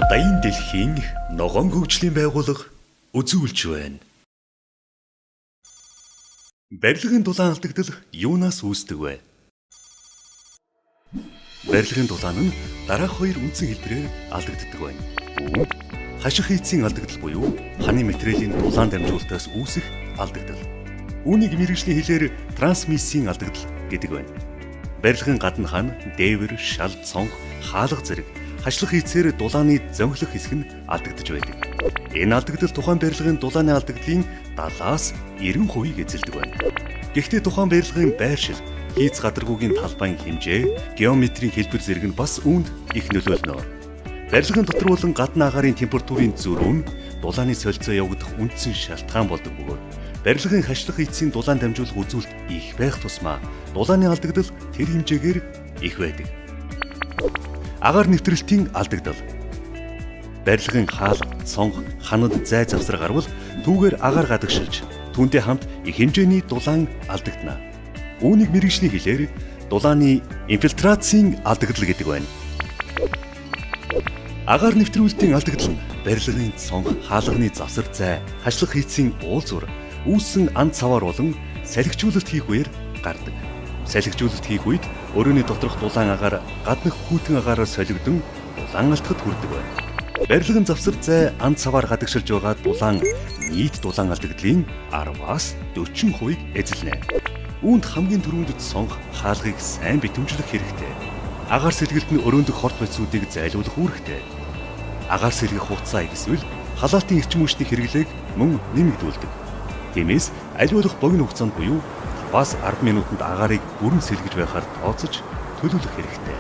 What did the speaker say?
Будайн дэлхийн ногоон хөгжлийн байгууллага үзүүлж байна. Барилгын дулаан алдагдал юунаас үүсдэг вэ? Барилгын дулаан нь дараах хоёр үндсэн хэлбэрээр алдагддаг байна. Үүнд хаших хийцийн алдагдал буюу ханы материалын дулаан дамжуулалтаас үүсэх алдагдал. Үүнийг мэргэжлийн хэлээр трансмиссийн алдагдал гэдэг байна. Барилгын гадна хан, дээвэр, шал, цонх, хаалга зэрэг хашлах хийцээр дулааны зөнхлөх хэсэг нь алдагдаж байдаг. Энэ алдагдал тухайн барилгын дулааны алдагдлын 70-аас 90%-ийг эзэлдэг байна. Гэхдээ тухайн барилгын байршил, хийц гадаргуугийн талбайн хэмжээ, геометрийн хэлбэр зэрэг нь бас үүнд их нөлөөлнө. Барилгын дотор болон гадна агаарын температурын зөрүү нь дулааны солилцоо явагдах үндсэн шалтгаан болдог бөгөөд барилгын хашлах хийцийн дулаан дамжуулах үзүүлэлт их байх тусмаа дулааны алдагдал тэр хэмжээгээр их байдаг. Агаар нэвтрэлтийн алдагдал. Барилгын хаалга, цонх, ханад зай завсар гарвал түүгээр агаар гадагшилж, түүнтэй хамт их хэмжээний дулаан алдагдана. Үүнийг мэргэжлийн хэлээр дулааны инфилтрацийн алдагдал гэдэг байна. Агаар нэвтрүүлэлтийн алдагдал нь барилгын цонх, хаалганы завсар зай, хашлах хийцийн уулзвар, үүссэн ан цаваар болон салхижуулалт хийх үеэр гардаг. Салхижуулалт хийх үед өрөөний доторх дулаан агаар гаднах хүйтэн агаараар солигдон дулаан алтахад хүрдэг байна. Барилгын завсар зай ан цаваар гадагшилж байгаа дулаан нийт дулаан алдагдлын 10-аас 40%-ийг эзэлнэ. Үүнд хамгийн түрүүнд цонх, хаалгыг сайн битүүмжлэх хэрэгтэй. Агаар сэлгэлт нь өрөөндөх хорт бодисуудыг зайлуулах үүрэгтэй. Агаар сэлгэх хугацаа эсвэл халаалтын эрчим хүчний хэрэглээг мөн нэмэгдүүлдэг. Тиймээс аль болох богино хугацаанд буюу 5-аас 10 минутанд агаарыг бүрэн сэлгэж байхаар тооцож төлөвлөх хэрэгтэй.